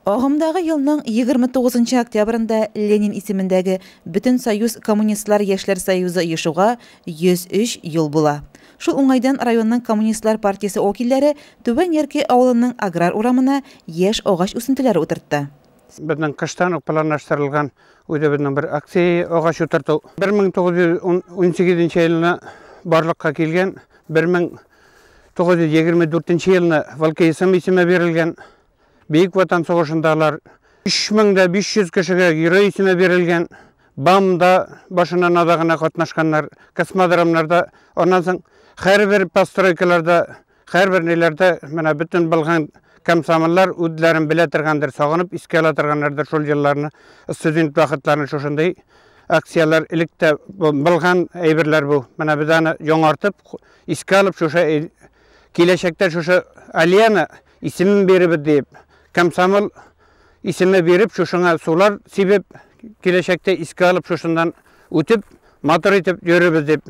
Агымдагы елның 29 октябрендә Ленин исемендәге Бөтенсоюз коммунистлар яшьләр союзы оешуга 103 ел була. Шул уңайдан районның Коммунистлар партиясе вәкилләре Түбән Яркәй авылының Аграр урамына яшь агач үсентеләре утыртты. Безнең кыштан ук планлаштырылган үзебезнең бер акция агач утырту. 1918 елны барлыкка килгән, 1924 елны ВЛКСМ исеме бирелгән. Бөек Ватан сугышындалар 3500 кешегә герой исеме бирелгән. БАМда башыннан азагына катнашканнар, космодромнарда, аннан соң һәрбер постройкаларда, һәрбер ниләрдә менә бөтен булган комсомоллар үзләрен белә торгандыр, сагынып искә ала торганнардыр шул елларны, студент вакытларын. Шушындый акцияләр элек тә булган әйберләр бу. Менә без аны яңартып, искә алып, шушы киләчәктә шушы аллеяны исемен биреп дип, комсомол исеме биреп, шушыңа сулар сибеп, киләчәктә искә алып, шушыннан үтеп, матур итеп йөрербез дип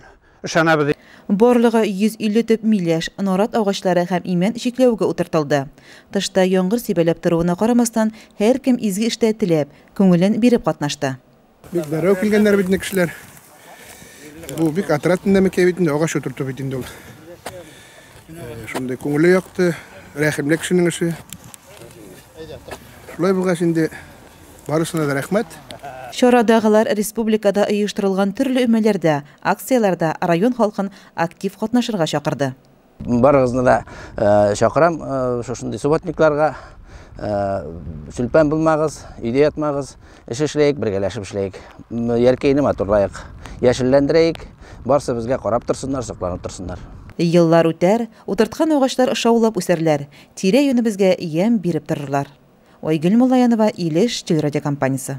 ышанабыз. Барлыгы 150 төп миләш, нарат агачлары һәм имән чикләвеге утыртылды. Тышта яңгыр сибәләп торуына карамастан, һәркем изге эштә теләп, күңелен биреп катнашты. Бик дәррәү килгәннәр бит инде кешеләр. Бу бик отряд нәмәкәй бит инде, агач утырту бит инде ул. Шундый күңеле якты, рәхимле кешенең эше. Шулай булгач инде барысына да рәхмәт. Чарадагылар республикада оештырылган төрле өмәләрдә, акцияләрдә район халкын актив катнашырга чакырды. Барыгызны да чакырам шушындый субботникларга. Сүлпән булмагыз, өйдә ятмагыз, эш эшләйек, бергәләшеп эшләйек. Яркәйне матурлайык, яшелләндерәйек, барсы безгә карап торсыннар, сокланып торсыннар. Еллар үтәр, утырткан агачлар шаулап үсәрләр, тирә-юнебезгә ямь биреп торырлар. Айгөл Муллаянова, Илеш телерадиокомпаниясе.